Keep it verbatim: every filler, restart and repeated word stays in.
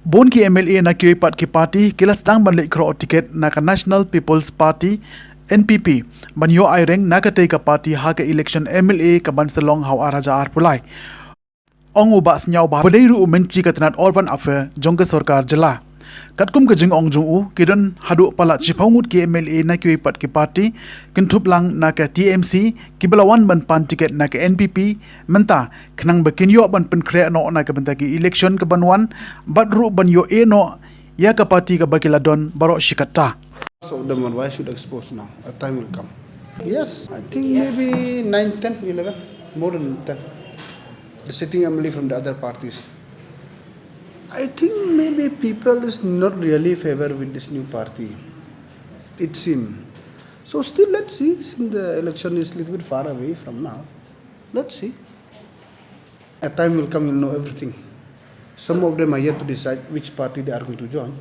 Bun ki M L A na kiwei pat ki party ki la sdang ban leit khroh tiket na ka National People's Party, N P P, ban ïoh aireng na katei ka party ha ka election M L A ka ban sa long ha u ar hajar arphew lai. Ong u Bah Sniawbhalang, ba dei ruh u Myntri ka tnat Urban Affairs jong ka sorkar jylla. Katkum ka jingong jong u, ki don haduh palat shiphew ngut ki M L A na kiwei pat ki party, kynthup lang na ka T M C, kiba la wan ban pan tiket na ka N P P mynta, khnang ba kin ïoh ban pynkhreh noh na ka bynta ki election ka ban wan, bad ruh ban ïoh eh noh ïa ka party kaba ki la don baroh shi katta. Most of them are, why should expose now? A time will come. Yes, I think maybe nine, ten, eleven, more than ten. The sitting M L A from the other parties. I think maybe people is not really favor with this new party. It seems. So still, let's see, since the election is a little bit far away from now. Let's see. A time will come, you'll know everything. Some of them are yet to decide which party they are going to join.